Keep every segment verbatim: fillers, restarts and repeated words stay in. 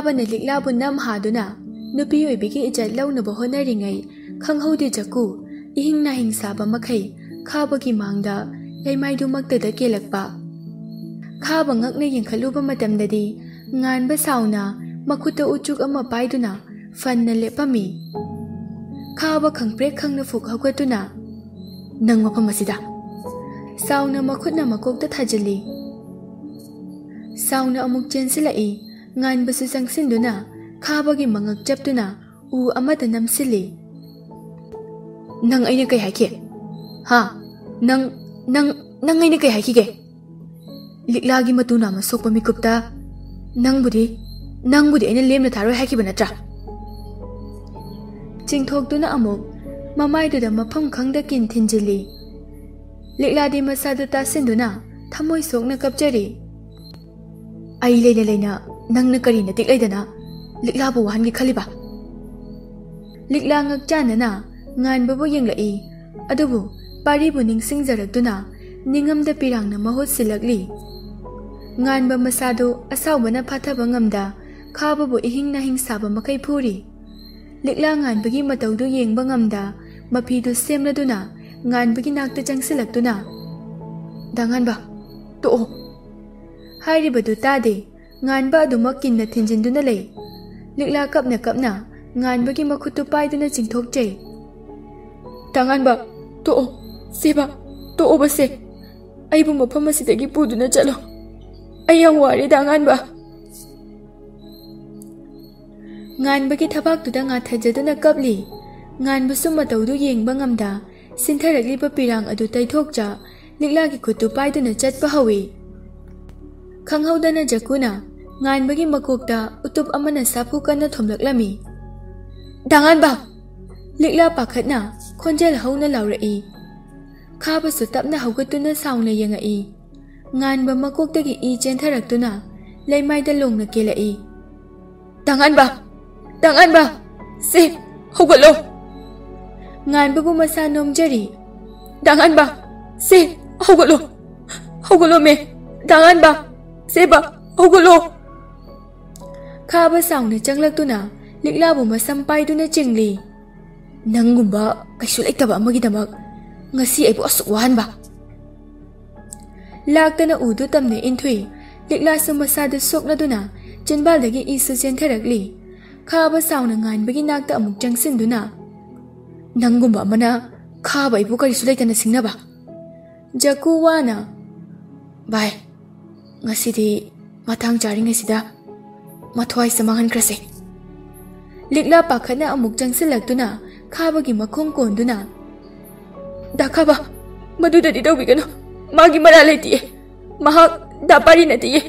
ꯈꯥꯕꯅ ꯂꯤꯛꯂꯥꯕꯨ ꯅꯝ ꯍꯥꯗꯨꯅ ꯅꯨꯄꯤ ꯑꯣꯏꯕꯤꯒꯤ ꯏꯖꯠ ꯂꯧꯅꯕ ꯍꯣꯠꯅꯔꯤꯉꯩ, ꯈꯪꯍꯧꯗꯦ ꯖꯀꯨ ꯏꯍꯤꯡ ꯅꯥꯍꯤꯡ ꯁꯥꯕ ꯃꯈꯩ ꯈꯥꯕꯒꯤ ꯃꯥꯡꯗ ꯂꯩꯃꯥꯏꯗꯨꯃꯛꯇꯗ ꯀꯦꯜꯂꯛꯄ꯫ ꯈꯥꯕ ꯉꯛꯅ ꯌꯦꯡꯈꯠꯂꯨꯕ ꯃꯇꯝꯗꯗꯤ ꯉꯥꯟꯕ ꯁꯥꯎꯅ ꯃꯈꯨꯠꯇ ꯎꯆꯨꯛ ꯑꯃ ꯄꯥꯏꯗꯨꯅ ꯐꯟꯅ ꯂꯦꯞꯄꯝꯃꯤ꯫ ꯈꯥꯕ ꯈꯪꯄ꯭ꯔꯦꯛ ꯈꯪꯅ ꯐꯨꯛ ꯍꯧꯒꯠꯇꯨꯅ, "ꯅꯪ ꯃꯐꯝ ꯑꯁꯤꯗ!" ꯁꯥꯎꯅ ꯃꯈꯨꯠꯅ ꯃꯀꯣꯛꯇ ꯊꯥꯖꯤꯜꯂꯤ꯫ ꯁꯥꯎꯅ ꯑꯃꯨꯛ ꯆꯦꯟꯁꯤꯜꯂꯛꯏ꯫ ꯉꯥꯟꯕꯁꯨ ꯆꯪꯁꯤꯟꯗꯨꯅ ꯈꯥꯕꯒꯤ ꯃꯉꯛ ꯆꯞꯇꯨꯅ ꯎ ꯑꯃꯗ ꯅꯝꯁꯤꯜꯂꯤ꯫ "ꯅꯪ ꯑꯩꯅ ꯀꯩ ꯍꯥꯏꯈꯤ? ꯍꯥ? ꯅꯪ, ꯅꯪ, ꯅꯪ ꯑꯩꯅ ꯀꯩ ꯍꯥꯏꯈꯤꯒꯦ? ꯂꯤꯛꯂꯥꯒꯤ ꯃꯇꯨ ꯅꯥꯝꯃ ꯁꯣꯛꯄ ꯃꯤꯀꯨꯞꯇ ꯅꯪꯕꯨꯗꯤ, ꯅꯪꯕꯨꯗꯤ ꯑꯩꯅ ꯂꯦꯝꯅ ꯊꯥꯔꯣꯏ ꯍꯥꯏꯈꯤꯕ ꯅꯠꯇ꯭ꯔꯥ?" ꯆꯤꯡꯊꯣꯛꯇꯨꯅ ꯑꯃꯨꯛ ꯃꯃꯥꯏꯗꯨꯗ ꯃꯐꯝ ꯈꯪꯗ ꯀꯤꯟ ꯊꯤꯟꯖꯤꯜꯂꯤ꯫ ꯂꯤꯛꯂꯥꯗꯤ ꯃꯁꯥꯗꯨ ꯇꯥꯁꯤꯟꯗꯨꯅ ꯊꯃꯣꯏ ꯁꯣꯛꯅ ꯀꯞꯆꯔꯤ꯫ "ꯑꯩ ꯂꯩꯅ ꯂꯩꯅ ꯅꯪꯅ ꯀꯔꯤ ꯅꯇꯤꯛ ꯂꯩꯗꯅ ꯂꯤꯛꯂꯥꯕꯨ ꯋꯥꯍꯟꯒꯦ ꯈꯜꯂꯤꯕ?" ꯂꯤꯛꯂꯥ ꯉꯛꯆꯥꯟꯅꯅ ꯉꯥꯟꯕꯕꯨ ꯌꯦꯡꯂꯛꯏ꯫ ꯑꯗꯨꯕꯨ ꯄꯥꯔꯤꯕꯨ ꯅꯤꯡꯁꯤꯡꯖꯔꯛꯇꯨꯅ ꯅꯤꯡꯉꯝꯗ ꯄꯤꯔꯥꯡꯅ ꯃꯍꯨꯠ ꯁꯤꯜꯂꯛꯂꯤ꯫ ꯉꯥꯟꯕ ꯃꯁꯥꯗꯨ ꯑꯁꯥꯎꯕꯅ ꯐꯥꯊꯕ ꯉꯝꯗ ꯈꯥꯕꯕꯨ ꯏꯍꯤꯡ ꯅꯥꯍꯤꯡ ꯁꯥꯕ ꯃꯈꯩ ꯐꯨꯔꯤ꯫ ꯂꯤꯛꯂꯥ ꯉꯥꯟꯕꯒꯤ ꯃꯇꯧꯗꯨ ꯌꯦꯡꯕ ꯉꯝꯗ ꯃꯐꯤꯗꯨ ꯁꯦꯝꯂꯗꯨꯅ ꯉꯥꯟꯕꯒꯤ ꯅꯥꯛꯇ ꯆꯪꯁꯤꯜꯂꯛꯇꯨꯅ, "ꯗꯥ ꯉꯥꯟꯕ, ꯇꯣꯛꯑꯣ!" ꯍꯥꯏꯔꯤꯕꯗꯨ ꯇꯥꯗꯦ꯫ ꯉꯥꯟꯕ ꯑꯗꯨꯃꯛ ꯀꯤꯟꯅ ꯊꯤꯟꯖꯤꯟꯗꯨꯅ ꯂꯩ꯫ ꯂꯤꯛꯂꯥ ꯀꯞꯅ ꯀꯞꯅ ꯉꯥꯟꯕꯒꯤ ꯃꯈꯨꯠꯇꯨ ꯄꯥꯏꯗꯨꯅ ꯆꯤꯡꯊꯣꯛꯆꯩ꯫ "ꯗꯥ ꯉꯥꯟꯕ, ꯇꯣꯛꯑꯣ! ꯁꯦꯕ, ꯇꯣꯛꯑꯣꯕꯁꯦ! ꯑꯩꯕꯨ ꯃꯐꯝ ꯑꯁꯤꯗꯒꯤ ꯄꯨꯗꯨꯅ ꯆꯠꯂꯣ꯫ ꯑꯩ ꯌꯥꯝ ꯋꯥꯔꯦ, ꯗꯥ ꯉꯥꯟꯕ!" ꯉꯥꯟꯕꯒꯤ ꯊꯕꯥꯛꯇꯨꯗ ꯉꯥꯊꯖꯗꯨꯅ ꯀꯞꯂꯤ꯫ ꯉꯥꯟꯕꯁꯨ ꯃꯇꯧꯗꯨ ꯌꯦꯡꯕ ꯉꯝꯗ ꯁꯤꯟꯊꯔꯛꯂꯤꯕ ꯄꯤꯔꯥꯡ ꯑꯗꯨ ꯇꯩꯊꯣꯛꯆ ꯂꯤꯛꯂꯥꯒꯤ ꯈꯨꯠꯇꯨ ꯄꯥꯏꯗꯨꯅ ꯆꯠꯄ ꯍꯧꯏ꯫ ꯈꯪꯍꯧꯗꯅ ꯖꯀꯨꯅ ꯉꯥꯟꯕꯒꯤ ꯃꯀꯣꯛꯇ ꯎꯇꯨꯞ ꯑꯃꯅ ꯁꯥꯐꯨ ꯀꯟꯅ ꯊꯣꯝꯂꯛꯂꯝꯃꯤ꯫ "ꯗꯥ ꯉꯥꯟꯕ!" ꯂꯤꯛꯂꯥ ꯄꯥꯈꯠꯅ ꯈꯣꯟꯖꯦꯜ ꯍꯧꯅ ꯂꯥꯎꯔꯛꯏ꯫ ꯈꯥꯕꯁꯨ ꯇꯞꯅ ꯍꯧꯒꯠꯇꯨꯅ ꯁꯥꯎꯅ ꯌꯦꯡꯉꯛꯏ꯫ ꯉꯥꯟꯕ ꯃꯀꯣꯛꯇꯒꯤ ꯏ ꯆꯦꯟꯊꯔꯛꯇꯨꯅ ꯂꯩꯃꯥꯏꯗ ꯂꯣꯡꯅ ꯀꯦꯜꯂꯛꯏ꯫ "ꯗꯥ ꯉꯥꯟꯕ! ꯗꯥ ꯉꯥꯟꯕ! ꯁꯦ, ꯍꯧꯒꯠꯂꯣ!" ꯉꯥꯟꯕꯕꯨ ꯃꯁꯥ ꯅꯣꯝꯖꯔꯤ꯫ "ꯗꯥ ꯉꯥꯟꯕ! ꯁꯦ, ꯍꯧꯒꯠꯂꯣ! ꯍꯧꯒꯠꯂꯣꯃꯦ! ꯗꯥ ꯉꯥꯟꯕ! ꯁꯦꯕ, ꯍꯧꯒꯠꯂꯣ!" ꯈꯥꯕ ꯁꯥꯎꯅ ꯆꯪꯂꯛꯇꯨꯅ ꯂꯤꯛꯂꯥꯕꯨ ꯃꯁꯝ ꯄꯥꯏꯗꯨꯅ ꯆꯤꯡꯂꯤ꯫ "ꯅꯪꯒꯨꯝꯕ ꯀꯩꯁꯨ ꯂꯩꯇꯕ ꯑꯃꯒꯤꯗꯃꯛ ꯉꯁꯤ ꯑꯩꯕꯨ ꯑꯁꯨꯛ ꯋꯥꯍꯟꯕ?" ꯂꯥꯛꯇꯅ ꯎꯗꯨ ꯇꯝꯅ ꯏꯟꯊꯨꯏ꯫ ꯂꯤꯛꯂꯥꯁꯨ ꯃꯁꯥꯗꯨ ꯁꯣꯛꯅꯗꯨꯅ ꯆꯤꯟꯕꯥꯜꯗꯒꯤ ꯏꯁꯨ ꯆꯦꯟꯊꯔꯛꯂꯤ꯫ ꯈꯥꯕ ꯁꯥꯎꯅ ꯉꯥꯟꯕꯒꯤ ꯅꯥꯛꯇ ꯑꯃꯨꯛ ꯆꯪꯁꯤꯟꯗꯨꯅ, "ꯅꯪꯒꯨꯝꯕ ꯑꯃꯅ ꯈꯥꯕ ꯑꯩꯕꯨ ꯀꯔꯤꯁꯨ ꯂꯩꯇꯅ ꯁꯤꯡꯅꯕ?" ꯖꯀꯨ ꯋꯥꯅ, "ꯚꯥꯏ, ꯉꯁꯤꯗꯤ ꯃꯇꯥꯡ ꯆꯥꯔꯤꯉꯩꯁꯤꯗ ꯃꯊ꯭ꯋꯥꯏꯁꯦ ꯃꯥꯡꯍꯟꯈ꯭ꯔꯁꯦ꯫" ꯂꯤꯛꯂꯥ ꯄꯥꯈꯠꯅ ꯑꯃꯨꯛ ꯆꯪꯁꯤꯜꯂꯛꯇꯨꯅ ꯈꯥꯕꯒꯤ ꯃꯈꯣꯡ ꯀꯣꯟꯗꯨꯅ, "ꯗꯥ ꯈꯥꯕ, ꯃꯗꯨꯗꯗꯤ ꯇꯧꯕꯤꯒꯅꯨ꯫ ꯃꯥꯒꯤ ꯃꯔꯥꯜ ꯂꯩꯇꯤꯌꯦ꯫ ꯃꯍꯥꯛ ꯗꯥ ꯄꯥꯔꯤ ꯅꯠꯇꯤꯌꯦ꯫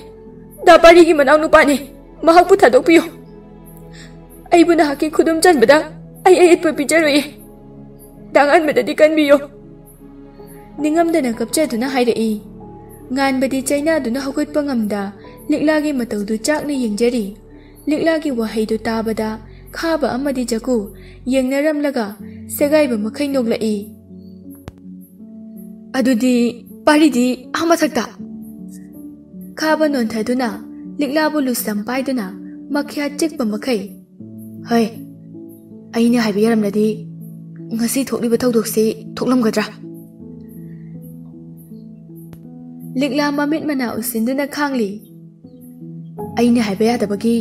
ꯗꯥ ꯄꯥꯔꯤꯒꯤ ꯃꯅꯥꯎ ꯅꯨꯄꯥꯅꯤ꯫ ꯃꯍꯥꯛꯄꯨ ꯊꯥꯗꯣꯛꯄꯤꯌꯨ꯫ ꯑꯩꯕꯨ ꯅꯍꯥꯛꯀꯤ ꯈꯨꯗꯨꯝ ꯆꯟꯕꯗ ꯑꯩ ꯑꯌꯦꯠꯄ ꯄꯤꯖꯔꯣꯏꯌꯦ꯫ ꯗꯥ ꯉꯥꯟꯕꯗꯗꯤ ꯀꯟꯕꯤꯌꯨ꯫" ꯅꯤꯡꯉꯝꯗꯅ ꯀꯞꯆꯗꯨꯅ ꯍꯥꯏꯔꯛꯏ꯫ ꯉꯥꯟꯕꯗꯤ ꯆꯩꯅꯥꯗꯨꯅ ꯍꯧꯒꯠꯄ ꯉꯝꯗ ꯂꯤꯛꯂꯥꯒꯤ ꯃꯇꯧꯗꯨ ꯆꯥꯛꯅ ꯌꯦꯡꯖꯔꯤ꯫ ꯂꯤꯛꯂꯥꯒꯤ ꯋꯥꯍꯩꯗꯨ ꯇꯥꯕꯗ ꯈꯥꯕ ꯑꯃꯗꯤ ꯖꯀꯨ ꯌꯦꯡꯅꯔꯝꯂꯒ ꯁꯦꯒꯥꯏꯕ ꯃꯈꯩ ꯅꯣꯛꯂꯛꯏ꯫ "ꯑꯗꯨꯗꯤ ꯄꯥꯔꯤꯗꯤ ꯑꯥ ꯃꯊꯛꯇ?" ꯈꯥꯕ ꯅꯣꯟꯊꯗꯨꯅ ꯂꯤꯛꯂꯥꯕꯨ ꯂꯨꯁꯝ ꯄꯥꯏꯗꯨꯅ ꯃꯈ꯭ꯌꯥꯠ ꯆꯤꯛꯄ ꯃꯈꯩ, "ꯍꯣꯏ, ꯑꯩꯅ ꯍꯥꯏꯕ ꯌꯥꯔꯝꯂꯗꯤ ꯉꯁꯤ ꯊꯣꯛꯂꯤꯕ ꯊꯧꯗꯣꯛꯁꯤ ꯊꯣꯛꯂꯝꯒꯗ꯭ꯔꯥ?" ꯂꯤꯛꯂꯥ ꯃꯃꯤꯠ ꯃꯅꯥ ꯎꯁꯤꯟꯗꯨꯅ ꯈꯥꯡꯂꯤ꯫ "ꯑꯩꯅ ꯍꯥꯏꯕ ꯌꯥꯗꯕꯒꯤ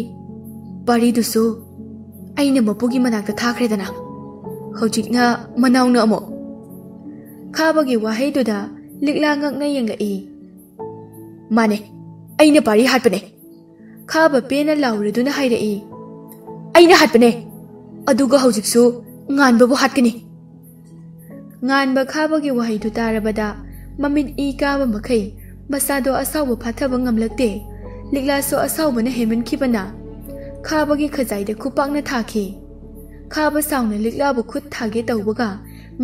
ꯄꯥꯔꯤꯗꯨꯁꯨ ꯑꯩꯅ ꯃꯄꯨꯒꯤ ꯃꯅꯥꯛꯇ ꯊꯥꯈ꯭ꯔꯦꯗꯅ, ꯍꯧꯖꯤꯛꯅ ꯃꯅꯥꯎꯅ ꯑꯃꯨꯛ꯫" ꯈꯥꯕꯒꯤ ꯋꯥꯍꯩꯗꯨꯗ ꯂꯤꯛꯂꯥ ꯉꯛꯅ ꯌꯦꯡꯂꯛꯏ꯫ "ꯃꯥꯅꯦ, ꯑꯩꯅ ꯄꯥꯔꯤ ꯍꯥꯠꯄꯅꯦ꯫" ꯈꯥꯕ ꯄꯦꯟꯅ ꯂꯥꯎꯔꯗꯨꯅ ꯍꯥꯏꯔꯛꯏ꯫ "ꯑꯩꯅ ꯍꯥꯠꯄꯅꯦ, ꯑꯗꯨꯒ ꯍꯧꯖꯤꯛꯁꯨ ꯉꯥꯟꯕꯕꯨ ꯍꯥꯠꯀꯅꯤ꯫" ꯉꯥꯟꯕ ꯈꯥꯕꯒꯤ ꯋꯥꯍꯩꯗꯨ ꯇꯥꯔꯕꯗ ꯃꯃꯤꯠ ꯏ ꯀꯥꯕ ꯃꯈꯩ ꯃꯁꯥꯗꯣ ꯑꯁꯥꯎꯕ ꯐꯥꯊꯕ ꯉꯝꯂꯛꯇꯦ꯫ ꯂꯤꯛꯂꯥꯁꯨ ꯑꯁꯥꯎꯕꯅ ꯍꯦꯟꯃꯟꯈꯤꯕꯅ ꯈꯥꯕꯒꯤ ꯈꯖꯥꯏꯗ ꯈꯨꯄꯥꯛꯅ ꯊꯥꯈꯤ꯫ ꯈꯥꯕ ꯁꯥꯎꯅ ꯂꯤꯛꯂꯥꯕꯨ ꯈꯨꯠ ꯊꯥꯒꯦ ꯇꯧꯕꯒ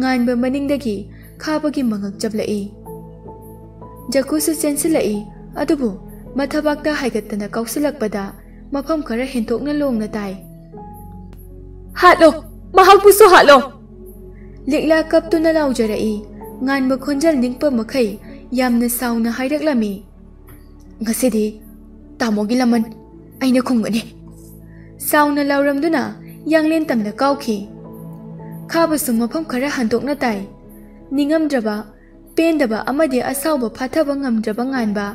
ꯉꯥꯟꯕ ꯃꯅꯤꯡꯗꯒꯤ ꯈꯥꯕꯒꯤ ꯃꯉꯛ ꯆꯞꯂꯛꯏ꯫ ꯖꯀꯨꯁꯨ ꯆꯦꯟꯁꯤꯜꯂꯛꯏ, ꯑꯗꯨꯕꯨ ꯃꯊꯕꯥꯛꯇ ꯍꯥꯏꯒꯠꯇꯅ ꯀꯥꯎꯁꯤꯜꯂꯛꯄꯗ ꯃꯐꯝ ꯈꯔ ꯍꯦꯟꯇꯣꯛꯅ ꯂꯣꯡꯅ ꯇꯥꯏ꯫ "ꯍꯥꯠꯂꯣ! ꯃꯍꯥꯛꯄꯨꯁꯨ ꯍꯥꯠꯂꯣ!" ꯂꯤꯛꯂꯥ ꯀꯞꯇꯨꯅ ꯂꯥꯎꯖꯔꯛꯏ꯫ ꯉꯥꯟꯕ ꯈꯣꯟꯖꯦꯜ ꯅꯤꯛꯄ ꯃꯈꯩ ꯌꯥꯝꯅ ꯁꯥꯎꯅ ꯍꯥꯏꯔꯛꯂꯝꯃꯤ꯫ "ꯉꯁꯤꯗꯤ ꯇꯥꯃꯣꯒꯤ ꯂꯃꯟ ꯑꯩꯅ ꯈꯨꯝꯒꯅꯤ꯫ ꯆꯥꯎꯅ ꯂꯥꯎꯔꯝꯗꯨꯅ ꯌꯥꯡꯂꯦꯟ ꯇꯝꯅ ꯀꯥꯎꯈꯤ꯫ ꯈꯥꯕꯁꯨ ꯃꯐꯝ ꯈꯔ ꯍꯟꯗꯣꯛꯅ ꯇꯥꯏ꯫ ꯅꯤꯡꯉꯝꯗ꯭ꯔꯕ, ꯄꯦꯟꯗꯕ ꯑꯃꯗꯤ ꯑꯁꯥꯎꯕ ꯐꯥꯊꯕ ꯉꯝꯗ꯭ꯔꯕ ꯉꯥꯟꯕ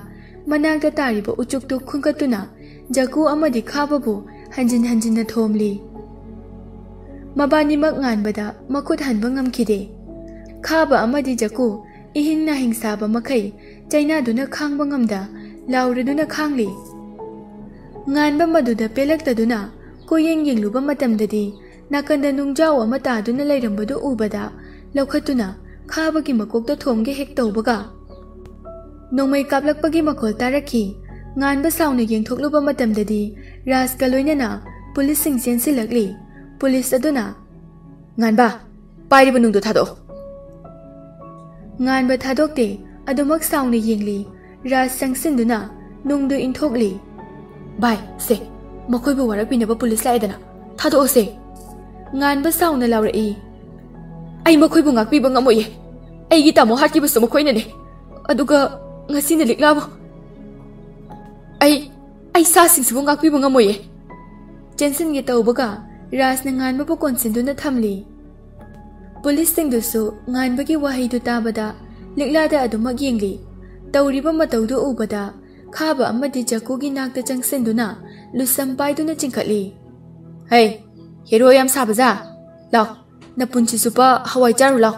ꯃꯅꯥꯛꯇ ꯇꯥꯔꯤꯕ ꯎꯆꯨꯛꯇꯨ ꯈꯨꯟꯒꯠꯇꯨꯅ ꯖꯀꯨ ꯑꯃꯗꯤ ꯈꯥꯕꯕꯨ ꯍꯟꯖꯤꯟ ꯍꯟꯖꯤꯟꯅ ꯊꯣꯝꯂꯤ꯫ ꯃꯕꯥꯅꯤꯃꯛ ꯉꯥꯟꯕꯗ ꯃꯈꯨꯠ ꯍꯟꯕ ꯉꯝꯈꯤꯗꯦ꯫ ꯈꯥꯕ ꯑꯃꯗꯤ ꯖꯀꯨ ꯏꯍꯤꯡ ꯅꯥꯍꯤꯡ ꯁꯥꯕ ꯃꯈꯩ ꯆꯩꯅꯥꯗꯨꯅ ꯈꯥꯡꯕ ꯉꯝꯗ ꯂꯥꯎꯔꯗꯨꯅ ꯈꯥꯡꯂꯤ꯫ ꯉꯥꯟꯕ ꯃꯗꯨꯗ ꯄꯦꯜꯂꯛꯇꯗꯨꯅ ꯀꯣꯏꯌꯦꯡ ꯌꯦꯡꯂꯨꯕ ꯃꯇꯝꯗꯗꯤ ꯅꯥꯀꯟꯗ ꯅꯨꯡꯖꯥꯎ ꯑꯃ ꯇꯥꯗꯨꯅ ꯂꯩꯔꯝꯕꯗꯨ ꯎꯕꯗ ꯂꯧꯈꯠꯇꯨꯅ ꯈꯥꯕꯒꯤ ꯃꯀꯣꯛꯇ ꯊꯣꯝꯒꯦ ꯍꯦꯛ ꯇꯧꯕꯒ, ꯅꯣꯡꯃꯩ ꯀꯥꯞꯂꯛꯄꯒꯤ ꯃꯈꯣꯜ ꯇꯥꯔꯛꯈꯤ꯫ ꯉꯥꯟꯕ ꯁꯥꯎꯅ ꯌꯦꯡꯊꯣꯛꯂꯨꯕ ꯃꯇꯝꯗꯗꯤ ꯔꯥꯖꯀ ꯂꯣꯏꯅꯅ ꯄꯨꯂꯤꯁꯁꯤꯡ ꯆꯦꯟꯁꯤꯜꯂꯛꯂꯤ꯫ ꯄꯨꯂꯤꯁ ꯑꯗꯨꯅ, "ꯉꯥꯟꯕ, ꯄꯥꯏꯔꯤꯕ ꯅꯨꯡꯗꯨ ꯊꯥꯗꯣꯛꯑꯣ!" ꯉꯥꯟꯕ ꯊꯥꯗꯣꯛꯇꯦ꯫ ꯑꯗꯨꯃꯛ ꯁꯥꯎꯅ ꯌꯦꯡꯂꯤ꯫ ꯔꯥꯖ ꯆꯪꯁꯤꯟꯗꯨꯅ ꯅꯨꯡꯗꯨ ꯏꯟꯊꯣꯛꯂꯤ꯫ "ꯚꯥꯏ, ꯁꯦ, ꯃꯈꯣꯏꯕꯨ ꯋꯥꯔꯛꯄꯤꯅꯕ ꯄꯨꯂꯤꯁ ꯂꯥꯛꯑꯦꯗꯅ, ꯊꯥꯗꯣꯛꯑꯣꯁꯦ!" ꯉꯥꯟꯕ ꯁꯥꯎꯅ ꯂꯥꯎꯔꯛꯏ꯫ "ꯑꯩ ꯃꯈꯣꯏꯕꯨ ꯉꯥꯛꯄꯤꯕ ꯉꯝꯃꯣꯏꯌꯦ꯫ ꯑꯩꯒꯤ ꯇꯥꯃꯣ ꯍꯥꯠꯈꯤꯕꯁꯨ ꯃꯈꯣꯏꯅꯅꯦ꯫ ꯑꯗꯨꯒ ꯉꯁꯤꯅ ꯂꯤꯛꯂꯥꯕꯨ꯫ ꯑꯩ, ꯑꯩ ꯁꯥꯁꯤꯡꯁꯤꯕꯨ ꯉꯥꯛꯄꯤꯕ ꯉꯝꯃꯣꯏꯌꯦ!" ꯆꯦꯟꯁꯤꯟꯒꯦ ꯇꯧꯕꯒ ꯔꯥꯖꯅ ꯉꯥꯟꯕꯕꯨ ꯀꯣꯟꯁꯤꯟꯗꯨꯅ ꯊꯝꯂꯤ꯫ ꯄꯨꯂꯤꯁꯁꯤꯡꯗꯨꯁꯨ ꯉꯥꯟꯕꯒꯤ ꯋꯥꯍꯩꯗꯨ ꯇꯥꯕꯗ ꯂꯤꯛꯂꯥꯗ ꯑꯗꯨꯃꯛ ꯌꯦꯡꯂꯤ꯫ ꯇꯧꯔꯤꯕ ꯃꯇꯧꯗꯨ ꯎꯕꯗ ꯈꯥꯕ ꯑꯃꯗꯤ ꯖꯀꯨꯒꯤ ꯅꯥꯛꯇ ꯆꯪꯁꯤꯟꯗꯨꯅ ꯂꯨꯁꯝ ꯄꯥꯏꯗꯨꯅ ꯆꯤꯡꯈꯠꯂꯤ꯫ "ꯍꯩ, ꯍꯦꯔꯣ ꯌꯥꯝ ꯁꯥꯕꯖꯥ! ꯂꯥꯎ, ꯅꯄꯨꯟꯁꯤ ꯆꯨꯞꯄ ꯍꯋꯥꯏ ꯆꯥꯔꯨ ꯂꯥꯎ!"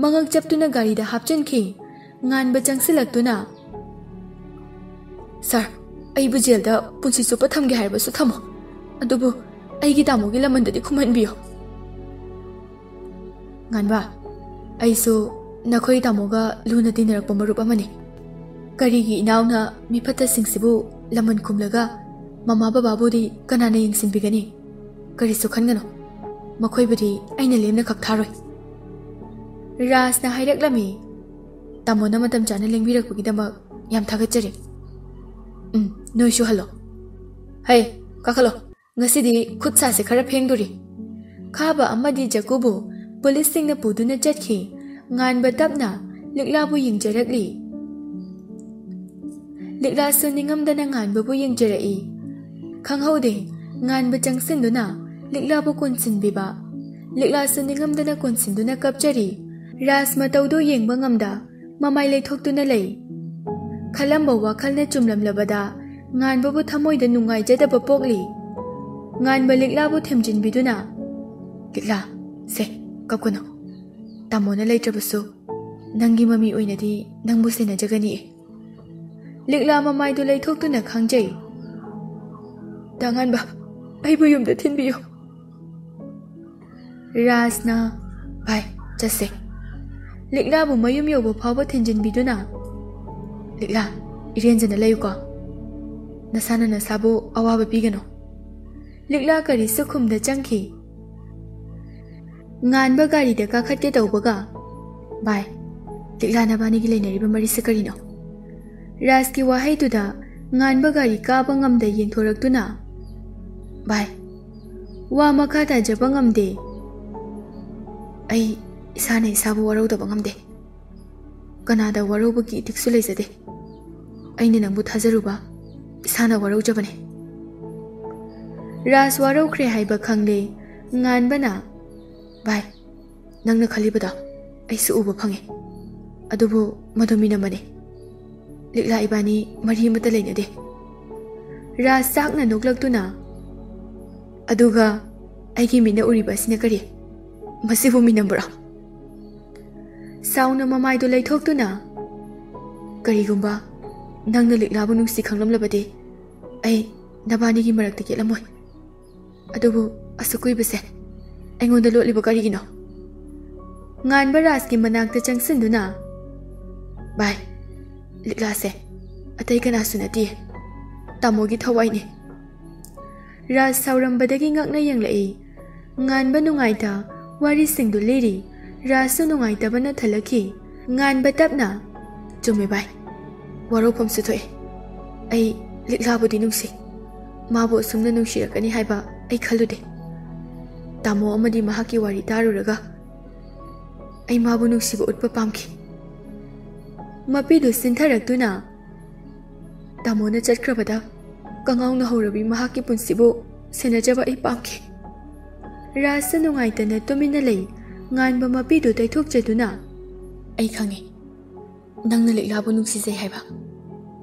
ꯃꯉꯛ ꯆꯞꯇꯨꯅ ꯒꯥꯔꯤꯗ ꯍꯥꯞꯆꯤꯟꯈꯤ꯫ ꯉꯥꯟꯕ ꯆꯪꯁꯤꯜꯂꯛꯇꯨꯅ, "ꯁꯥꯔ, ꯑꯩꯕꯨ ꯖꯦꯜꯗ ꯄꯨꯟꯁꯤ ꯆꯨꯞꯄ ꯊꯝꯒꯦ ꯍꯥꯏꯔꯕꯁꯨ ꯊꯝꯃꯣ, ꯑꯗꯨꯕꯨ ꯑꯩꯒꯤ ꯇꯥꯃꯣꯒꯤ ꯂꯃꯟꯗꯗꯤ ꯈꯨꯝꯍꯟꯕꯤꯌꯨ꯫" "ꯉꯥꯟꯕ, ꯑꯩꯁꯨ ꯅꯈꯣꯏ ꯇꯥꯃꯣꯒ ꯂꯨꯅ ꯇꯤꯟꯅꯔꯛꯄ ꯃꯔꯨꯞ ꯑꯃꯅꯤ꯫ ꯀꯔꯤꯒꯤ ꯏꯅꯥꯎꯅ ꯃꯤꯐꯠꯇꯁꯤꯡꯁꯤꯕꯨ ꯂꯃꯟ ꯈꯨꯝꯂꯒ ꯃꯃꯥ ꯕꯕꯥꯕꯨꯗꯤ ꯀꯅꯥꯅ ꯌꯦꯡꯁꯤꯟꯕꯤꯒꯅꯤ? ꯀꯔꯤꯁꯨ ꯈꯟꯒꯅꯨ, ꯃꯈꯣꯏꯕꯨꯗꯤ ꯑꯩꯅ ꯂꯦꯝꯅ ꯈꯛ ꯊꯥꯔꯣꯏ꯫" ꯔꯥꯖꯅ ꯍꯥꯏꯔꯛꯂꯝꯃꯤ꯫ "ꯇꯥꯃꯣꯅ ꯃꯇꯝ ꯆꯥꯅ ꯂꯦꯡꯕꯤꯔꯛꯄꯒꯤꯗꯃꯛ ꯌꯥꯝ ꯊꯥꯒꯠꯆꯔꯤ꯫ ꯎꯝ, ꯅꯣꯏꯁꯨ ꯍꯜꯂꯣ꯫ ꯍꯩ, ꯀꯥꯈꯠꯂꯣ, ꯉꯁꯤꯗꯤ ꯈꯨꯠ ꯁꯥꯁꯦ ꯈꯔ ꯐꯦꯡꯗꯣꯔꯤ꯫" ꯈꯥꯕ ꯑꯃꯗꯤ ꯖꯀꯨꯕꯨ ꯄꯨꯂꯤꯁꯁꯤꯡꯅ ꯄꯨꯗꯨꯅ ꯆꯠꯈꯤ꯫ ꯉꯥꯟꯕ ꯇꯞꯅ ꯂꯤꯛꯂꯥꯕꯨ ꯌꯦꯡꯖꯔꯛꯂꯤ꯫ ꯂꯤꯛꯂꯥꯁꯨ ꯅꯤꯡꯉꯝꯗꯅ ꯉꯥꯟꯕꯕꯨ ꯌꯦꯡꯖꯔꯛꯏ꯫ ꯈꯪꯍꯧꯗꯦ, ꯉꯥꯟꯕ ꯆꯪꯁꯤꯟꯗꯨꯅ ꯂꯤꯛꯂꯥꯕꯨ ꯀꯣꯟꯁꯤꯟꯕꯤꯕ꯫ ꯂꯤꯛꯂꯥꯁꯨ ꯅꯤꯡꯉꯝꯗꯅ ꯀꯣꯟꯁꯤꯟꯗꯨꯅ ꯀꯞꯆꯔꯤ꯫ ꯔꯥꯖ ꯃꯇꯧꯗꯨ ꯌꯦꯡꯕ ꯉꯝꯗ ꯃꯃꯥꯏ ꯂꯩꯊꯣꯛꯇꯨꯅ ꯂꯩ꯫ ꯈꯜꯂꯝꯕ ꯋꯥꯈꯜꯅ ꯆꯨꯝꯂꯝꯂꯕꯗ ꯉꯥꯟꯕꯕꯨ ꯊꯃꯣꯏꯗ ꯅꯨꯡꯉꯥꯏꯖꯗꯕ ꯄꯣꯛꯂꯤ꯫ ꯉꯥꯟꯕ ꯂꯤꯛꯂꯥꯕꯨ ꯊꯦꯝꯖꯤꯟꯕꯤꯗꯨꯅ, "ꯂꯤꯛꯂꯥ, ꯁꯦ, ꯀꯞꯀꯅꯨ꯫ ꯇꯥꯃꯣꯅ ꯂꯩꯇ꯭ꯔꯕꯁꯨ ꯅꯪꯒꯤ ꯃꯃꯤ ꯑꯣꯏꯅꯗꯤ ꯅꯪꯕꯨ ꯁꯦꯟꯅꯖꯒꯅꯤ꯫" ꯂꯤꯛꯂꯥ ꯃꯃꯥꯏꯗꯨ ꯂꯩꯊꯣꯛꯇꯨꯅ ꯈꯪꯖꯩ꯫ "ꯗꯥ ꯉꯥꯟꯕ, ꯑꯩꯕꯨ ꯌꯨꯝꯗ ꯊꯤꯟꯕꯤꯌꯨ꯫" ꯔꯥꯖꯅ, "ꯚꯥꯏ, ꯆꯠꯁꯦ꯫" ꯂꯤꯛꯂꯥꯕꯨ ꯃꯌꯨꯝ ꯌꯧꯕ ꯐꯥꯎꯕ ꯊꯤꯟꯖꯤꯟꯕꯤꯗꯨꯅ, "ꯂꯤꯛꯂꯥ, ꯏꯔꯦꯟꯖꯅ ꯂꯩꯌꯨꯀꯣ꯫ ꯅꯁꯥꯅ ꯅꯁꯥꯕꯨ ꯑꯋꯥꯕ ꯄꯤꯒꯅꯨ꯫" ꯂꯤꯛꯂꯥ ꯀꯔꯤꯁꯨ ꯈꯨꯝꯗ ꯆꯪꯈꯤ꯫ ꯉꯥꯟꯕ ꯒꯥꯔꯤꯗ ꯀꯥꯈꯠꯀꯦ ꯇꯧꯕꯒ, "ꯚꯥꯏ, ꯂꯤꯛꯂꯥ ꯅꯕꯥꯅꯤꯒꯤ ꯂꯩꯅꯔꯤꯕ ꯃꯔꯤꯁꯦ ꯀꯔꯤꯅꯣ?" ꯔꯥꯖꯀꯤ ꯋꯥꯍꯩꯗꯨꯗ ꯉꯥꯟꯕ ꯒꯥꯔꯤ ꯀꯥꯕ ꯉꯝꯗ ꯌꯦꯡꯊꯣꯔꯛꯇꯨꯅ, "ꯚꯥꯏ, ꯋꯥ ꯃꯈꯥ ꯇꯥꯖꯕ ꯉꯝꯗꯦ꯫ ꯑꯩ ꯏꯁꯥꯅ ꯏꯁꯥꯕꯨ ꯋꯥꯔꯧꯗꯕ ꯉꯝꯗꯦ꯫ ꯀꯅꯥꯗ ꯋꯥꯔꯧꯕꯒꯤ ꯏꯊꯤꯛꯁꯨ ꯂꯩꯖꯗꯦ꯫ ꯑꯩꯅ ꯅꯪꯕꯨ ꯊꯥꯖꯔꯨꯕ ꯏꯁꯥꯅ ꯋꯥꯔꯧꯖꯕꯅꯦ꯫" ꯔꯥꯖ ꯋꯥꯔꯧꯈ꯭ꯔꯦ ꯍꯥꯏꯕ ꯈꯪꯂꯦ꯫ ꯉꯥꯟꯕꯅ, "ꯚꯥꯏ, ꯅꯪꯅ ꯈꯜꯂꯤꯕꯗꯣ ꯑꯩꯁꯨ ꯎꯕ ꯐꯪꯉꯦ꯫ ꯑꯗꯨꯕꯨ ꯃꯗꯨ ꯃꯤꯅꯝꯕꯅꯦ꯫ ꯂꯤꯛꯂꯥ ꯏꯕꯥꯅꯤ ꯃꯔꯤ ꯑꯃꯠꯇ ꯂꯩꯅꯗꯦ꯫" ꯔꯥꯖ ꯆꯥꯛꯅ ꯅꯣꯛꯂꯛꯇꯨꯅ, "ꯑꯗꯨꯒ ꯑꯩꯒꯤ ꯃꯤꯠꯅ ꯎꯔꯤꯕ ꯑꯁꯤꯅ ꯀꯔꯤ? ꯃꯁꯤꯕꯨ ꯃꯤꯅꯝꯕ꯭ꯔꯣ?" ꯁꯥꯎꯅ ꯃꯃꯥꯏꯗꯨ ꯂꯩꯊꯣꯛꯇꯨꯅ, "ꯀꯔꯤꯒꯨꯝꯕ ꯅꯪꯅ ꯂꯤꯛꯂꯥꯕꯨ ꯅꯨꯡꯁꯤ ꯈꯪꯂꯝꯂꯕꯗꯤ ꯑꯩ ꯅꯕꯥꯅꯤꯒꯤ ꯃꯔꯛꯇ ꯌꯦꯠꯂꯝꯃꯣꯏ꯫ ꯑꯗꯨꯕꯨ ꯑꯁꯨꯛ ꯀꯨꯏꯕꯁꯦ ꯑꯩꯉꯣꯟꯗ ꯂꯣꯠꯂꯤꯕ ꯀꯔꯤꯒꯤꯅꯣ?" ꯉꯥꯟꯕ ꯔꯥꯖꯀꯤ ꯃꯅꯥꯛꯇ ꯆꯪꯁꯤꯟꯗꯨꯅ, "ꯚꯥꯏ, ꯂꯤꯛꯂꯥꯁꯦ ꯑꯇꯩ ꯀꯅꯥꯁꯨ ꯅꯠꯇꯦ, ꯇꯥꯃꯣꯒꯤ ꯊꯋꯥꯏꯅꯦ꯫" ꯔꯥꯖ ꯁꯥꯎꯔꯝꯕꯗꯒꯤ ꯉꯛꯅ ꯌꯦꯡꯂꯛꯏ꯫ ꯉꯥꯟꯕ ꯅꯨꯡꯉꯥꯏꯇ ꯋꯥꯔꯤꯁꯤꯡꯗꯨ ꯂꯤꯔꯤ꯫ ꯔꯥꯖꯁꯨ ꯅꯨꯡꯉꯥꯏꯇꯕꯅ ꯊꯜꯂꯛꯈꯤ꯫ ꯉꯥꯟꯕ ꯇꯞꯅ, "ꯆꯨꯝꯃꯦ ꯚꯥꯏ, ꯋꯥꯔꯧꯐꯝꯁꯨ ꯊꯣꯛꯑꯦ꯫ ꯑꯩ ꯂꯤꯛꯂꯥꯕꯨꯗꯤ ꯅꯨꯡꯁꯤ꯫ ꯃꯥꯕꯨ ꯑꯁꯨꯝꯅ ꯅꯨꯡꯁꯤꯔꯛꯀꯅꯤ ꯍꯥꯏꯕ ꯑꯩ ꯈꯜꯂꯨꯗꯦ꯫ ꯇꯥꯃꯣ ꯑꯃꯗꯤ ꯃꯍꯥꯛꯀꯤ ꯋꯥꯔꯤ ꯇꯥꯔꯨꯔꯒ ꯑꯩ ꯃꯥꯕꯨ ꯅꯨꯡꯁꯤꯕ ꯎꯠꯄ ꯄꯥꯝꯈꯤ꯫" ꯃꯄꯤꯗꯨ ꯁꯤꯟꯊꯔꯛꯇꯨꯅ, "ꯇꯥꯃꯣꯅ ꯆꯠꯈ꯭ꯔꯕꯗ ꯀꯉꯥꯎꯅ ꯍꯧꯔꯕꯤ ꯃꯍꯥꯛꯀꯤ ꯄꯨꯟꯁꯤꯕꯨ ꯁꯦꯟꯅꯖꯕ ꯑꯩ ꯄꯥꯝꯈꯤ꯫ ꯔꯥꯖꯁꯨ ꯅꯨꯡꯉꯥꯏꯇꯅ ꯇꯨꯃꯤꯟꯅ ꯂꯩ꯫ ꯉꯥꯟꯕ ꯃꯄꯤꯗꯨ ꯇꯩꯊꯣꯛꯆꯗꯨꯅ, "ꯑꯩ ꯈꯪꯉꯤ, ꯅꯪꯅ ꯂꯤꯛꯂꯥꯕꯨ ꯅꯨꯡꯁꯤꯖꯩ ꯍꯥꯏꯕ꯫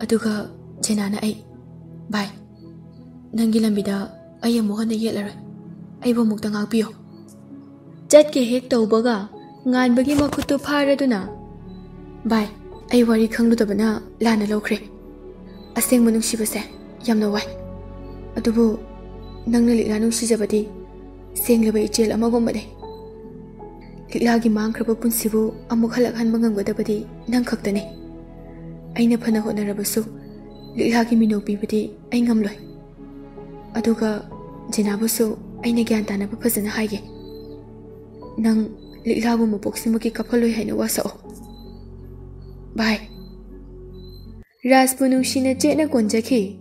ꯑꯗꯨꯒ ꯖꯦꯅꯥꯅ ꯑꯩ, ꯚꯥꯏ, ꯅꯪꯒꯤ ꯂꯝꯕꯤꯗ ꯑꯩ ꯑꯃꯨꯛ ꯍꯟꯅ ꯌꯦꯠꯂꯔꯣꯏ꯫ ꯑꯩꯕꯨ ꯑꯃꯨꯛꯇ ꯉꯥꯛꯄꯤꯌꯨ꯫" ꯆꯠꯀꯦ ꯍꯦꯛ ꯇꯧꯕꯒ ꯉꯥꯟꯕꯒꯤ ꯃꯈꯨꯠꯇꯨ ꯐꯥꯔꯗꯨꯅ, "ꯚꯥꯏ, ꯑꯩ ꯋꯥꯔꯤ ꯈꯪꯂꯨꯗꯕꯅ ꯂꯥꯟꯅ ꯂꯧꯈ꯭ꯔꯦ꯫ ꯑꯁꯦꯡꯕ ꯅꯨꯡꯁꯤꯕꯁꯦ ꯌꯥꯝꯅ ꯋꯥꯏ꯫ ꯑꯗꯨꯕꯨ ꯅꯪꯅ ꯂꯤꯛꯂꯥ ꯅꯨꯡꯁꯤꯖꯕꯗꯤ ꯁꯦꯡꯂꯕ ꯏꯆꯦꯜ ꯑꯃꯒꯨꯝꯕꯅꯤ꯫ ꯂꯤꯛꯂꯥꯒꯤ ꯃꯥꯡꯈ꯭ꯔꯕ ꯄꯨꯟꯁꯤꯕꯨ ꯑꯃꯨꯛ ꯍꯜꯂꯛꯍꯟꯕ ꯉꯝꯒꯗꯕꯗꯤ ꯅꯪ ꯈꯛꯇꯅꯤ꯫ ꯑꯩꯅ ꯐꯅ ꯍꯣꯠꯅꯔꯕꯁꯨ ꯂꯤꯛꯂꯥꯒꯤ ꯃꯤꯅꯧ ꯄꯤꯕꯗꯤ ꯑꯩ ꯉꯝꯂꯣꯏ꯫ ꯑꯗꯨꯒ ꯖꯤꯅꯥꯕꯨꯁꯨ ꯑꯩꯅ ꯒ꯭ꯌꯥꯟ ꯇꯥꯅꯕ ꯐꯖꯅ ꯍꯥꯏꯒꯦ꯫ ꯅꯪ ꯂꯤꯛꯂꯥꯕꯨ ꯃꯄꯣꯛꯁꯤꯃꯛꯀꯤ ꯀꯞꯍꯜꯂꯣꯏ ꯍꯥꯏꯅ ꯋꯥꯁꯛꯑꯣ꯫ ꯚꯥꯏ꯫" ꯔꯥꯖꯄꯨ ꯅꯨꯡꯁꯤꯅ ꯆꯦꯠꯅ ꯀꯣꯟꯖꯈꯤ꯫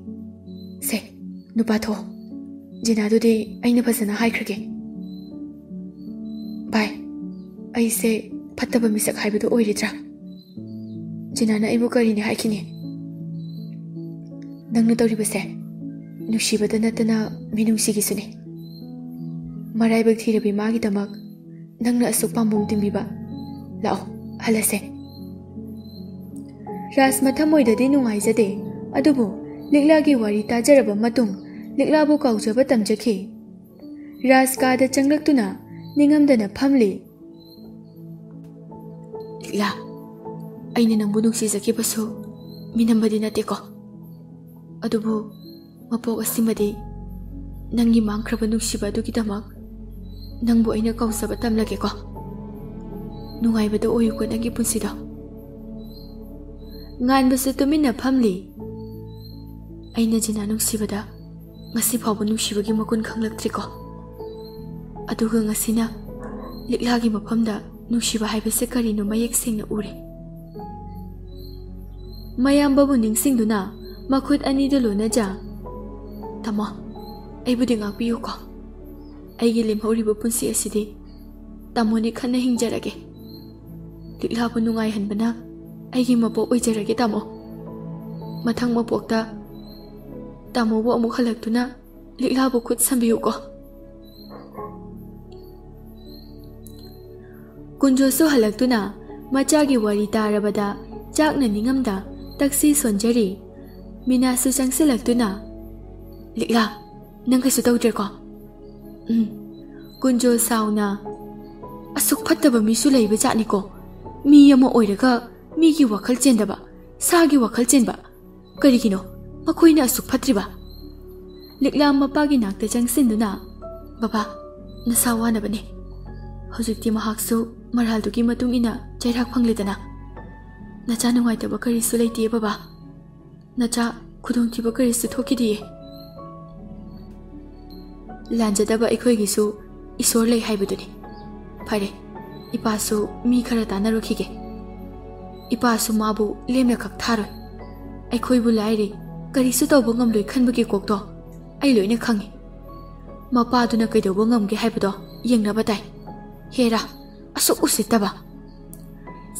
"ꯁꯦ, ꯅꯨꯄꯥ ꯊꯣꯛꯑꯣ꯫ ꯖꯤꯅꯥꯗꯨꯗꯤ ꯑꯩꯅ ꯐꯖꯅ ꯍꯥꯏꯈ꯭ꯔꯒꯦ꯫ ꯚꯥꯏ, ꯑꯩꯁꯦ ꯐꯠꯇꯕ ꯃꯤꯁꯛ ꯍꯥꯏꯕꯗꯨ ꯑꯣꯏꯔꯤꯗ꯭ꯔꯥ? ꯖꯤꯅꯥꯅ ꯑꯩꯕꯨ ꯀꯔꯤꯅꯤ ꯍꯥꯏꯈꯤꯅꯤ? ꯅꯪꯅ ꯇꯧꯔꯤꯕꯁꯦ ꯅꯨꯡꯁꯤꯕꯗ ꯅꯠꯇꯅ ꯃꯤꯅꯨꯡꯁꯤꯒꯤꯁꯨꯅꯤ꯫ ꯃꯔꯥꯏꯕꯛ ꯊꯤꯔꯕꯤ ꯃꯥꯒꯤꯗꯃꯛ ꯅꯪꯅ ꯑꯁꯨꯛ ꯄꯥꯝꯕꯣꯝ ꯇꯤꯡꯕꯤꯕ꯫ ꯂꯥꯛꯑꯣ, ꯍꯜꯂꯁꯦ꯫" ꯔꯥꯖ ꯃꯊꯃꯣꯏꯗꯗꯤ ꯅꯨꯡꯉꯥꯏꯖꯗꯦ, ꯑꯗꯨꯕꯨ ꯂꯤꯛꯂꯥꯒꯤ ꯋꯥꯔꯤ ꯇꯥꯖꯔꯕ ꯃꯇꯨꯡ ꯂꯤꯛꯂꯥꯕꯨ ꯀꯥꯎꯖꯕ ꯇꯝꯖꯈꯤ꯫ ꯔꯥꯖ ꯀꯥꯗ ꯆꯪꯂꯛꯇꯨꯅ ꯅꯤꯡꯉꯝꯗꯅ ꯐꯝꯂꯤ꯫ "ꯂꯤꯛꯂꯥ, ꯑꯩꯅ ꯅꯪꯕꯨ ꯅꯨꯡꯁꯤꯖꯈꯤꯕꯁꯨ ꯃꯤꯅꯝꯕꯗꯤ ꯅꯠꯇꯦꯀꯣ꯫ ꯑꯗꯨꯕꯨ ꯃꯄꯣꯛ ꯑꯁꯤꯃꯗꯤ ꯅꯪꯒꯤ ꯃꯥꯡꯈ꯭ꯔꯕ ꯅꯨꯡꯁꯤꯕ ꯑꯗꯨꯒꯤꯗꯃꯛ ꯅꯪꯕꯨ ꯑꯩꯅ ꯀꯧꯖꯕ ꯇꯝꯂꯒꯦꯀꯣ꯫ ꯅꯨꯡꯉꯥꯏꯕꯗ ꯑꯣꯏꯌꯨꯀꯣ ꯅꯪꯒꯤ ꯄꯨꯟꯁꯤꯗꯣ꯫" ꯉꯥꯟꯕꯁꯨ ꯇꯨꯃꯤꯟꯅ ꯐꯝꯂꯤ꯫ ꯑꯩꯅ ꯖꯤꯅꯥ ꯅꯨꯡꯁꯤꯕꯗ ꯉꯁꯤ ꯐꯥꯎꯕ ꯅꯨꯡꯁꯤꯕꯒꯤ ꯃꯒꯨꯟ ꯈꯪꯂꯛꯇ꯭ꯔꯤꯀꯣ꯫ ꯑꯗꯨꯒ ꯉꯁꯤꯅ ꯂꯤꯛꯂꯥꯒꯤ ꯃꯐꯝꯗ ꯅꯨꯡꯁꯤꯕ ꯍꯥꯏꯕꯁꯦ ꯀꯔꯤꯅꯣ ꯃꯌꯦꯛ ꯁꯦꯡꯅ ꯎꯔꯦ꯫ ꯃꯌꯥꯝꯕꯕꯨ ꯅꯤꯡꯁꯤꯡꯗꯨꯅ ꯃꯈꯨꯠ ꯑꯅꯤꯗꯨ ꯂꯣꯟꯅꯖ, "ꯇꯥꯃꯣ, ꯑꯩꯕꯨꯗꯤ ꯉꯥꯛꯄꯤꯌꯨꯀꯣ꯫ ꯑꯩꯒꯤ ꯂꯦꯝꯍꯧꯔꯤꯕ ꯄꯨꯟꯁꯤ ꯑꯁꯤꯗꯤ ꯇꯥꯃꯣꯅꯤ ꯈꯟꯅ ꯍꯤꯡꯖꯔꯒꯦ꯫ ꯂꯤꯛꯂꯥꯕꯨ ꯅꯨꯡꯉꯥꯏꯍꯟꯕꯅ ꯑꯩꯒꯤ ꯃꯄꯣꯛ ꯑꯣꯏꯖꯔꯒꯦ ꯇꯥꯃꯣ꯫ ꯃꯊꯪ ꯃꯄꯣꯛꯇ ꯇꯥꯃꯣꯕꯨ ꯑꯃꯨꯛ ꯍꯜꯂꯛꯇꯨꯅ ꯂꯤꯛꯂꯥꯕꯨ ꯈꯨꯠ ꯁꯝꯕꯤꯌꯨꯀꯣ꯫ ꯀꯨꯟꯖꯣꯁꯨ ꯍꯜꯂꯛꯇꯨꯅ ꯃꯆꯥꯒꯤ ꯋꯥꯔꯤ ꯇꯥꯔꯕꯗ ꯆꯥꯛꯅ ꯅꯤꯡꯉꯝꯗ ꯇꯛꯁꯤ ꯁꯣꯟꯖꯔꯤ꯫ ꯃꯤꯅꯥꯁꯨ ꯆꯪꯁꯤꯜꯂꯛꯇꯨꯅ, "ꯂꯤꯛꯂꯥ, ꯅꯪ ꯀꯩꯁꯨ ꯇꯧꯗ꯭ꯔꯦꯀꯣ?" "ꯎꯝ꯫" ꯀꯨꯟꯖꯣ ꯁꯥꯎꯅ, "ꯑꯁꯨꯛ ꯐꯠꯇꯕ ꯃꯤꯁꯨ ꯂꯩꯕ ꯖꯥꯠꯅꯤꯀꯣ꯫ ꯃꯤ ꯑꯃ ꯑꯣꯏꯔꯒ ꯃꯤꯒꯤ ꯋꯥꯈꯜ ꯆꯦꯟꯗꯕ, ꯁꯥꯒꯤ ꯋꯥꯈꯜ ꯆꯦꯟꯕ꯫ ꯀꯔꯤꯒꯤꯅꯣ ꯃꯈꯣꯏꯅ ꯑꯁꯨꯛ ꯐꯠꯇ꯭ꯔꯤꯕ?" ꯂꯤꯛꯂꯥ ꯃꯄꯥꯒꯤ ꯅꯥꯛꯇ ꯆꯪꯁꯤꯟꯗꯨꯅ, "ꯕꯕꯥ, ꯅꯁꯥ ꯋꯥꯅꯕꯅꯦ꯫ ꯍꯧꯖꯤꯛꯇꯤ ꯃꯍꯥꯛꯁꯨ ꯃꯔꯥꯜꯗꯨꯒꯤ ꯃꯇꯨꯡ ꯏꯟꯅ ꯆꯩꯔꯥꯛ ꯐꯪꯂꯦꯗꯅ꯫ ꯅꯆꯥ ꯅꯨꯡꯉꯥꯏꯇꯕ ꯀꯔꯤꯁꯨ ꯂꯩꯇꯦ ꯕꯕꯥ꯫ ꯅꯆꯥ ꯈꯨꯗꯣꯡꯊꯤꯕ ꯀꯔꯤꯁꯨ ꯊꯣꯛꯈꯤꯗꯤꯌꯦ꯫ ꯂꯥꯟꯖꯗꯕ ꯑꯩꯈꯣꯏꯒꯤꯁꯨ ꯏꯁꯣꯔ ꯂꯩ ꯍꯥꯏꯕꯗꯨꯅꯤ꯫ ꯐꯔꯦ, ꯏꯄꯥꯁꯨ ꯃꯤ ꯈꯔ ꯇꯥꯟꯅꯔꯨꯈꯤꯒꯦ꯫ ꯏꯄꯥꯁꯨ ꯃꯥꯕꯨ ꯂꯦꯝꯅ ꯈꯛ ꯊꯥꯔꯣꯏ꯫ ꯑꯩꯈꯣꯏꯕꯨ ꯂꯥꯏꯔꯤ, ꯀꯔꯤꯁꯨ ꯇꯧꯕ ꯉꯝꯂꯣꯏ ꯈꯟꯕꯒꯤ ꯀꯣꯛꯇꯣ ꯑꯩ ꯂꯣꯏꯅ ꯈꯪꯏ꯫ ꯃꯄꯥꯗꯨꯅ ꯀꯩꯗꯧꯕ ꯉꯝꯒꯦ ꯍꯥꯏꯕꯗꯣ ꯌꯦꯡꯅꯕ ꯇꯥꯏ꯫ ꯍꯦꯔꯥ, ꯑꯁꯨꯛ ꯎꯁꯤꯠꯇꯕ!"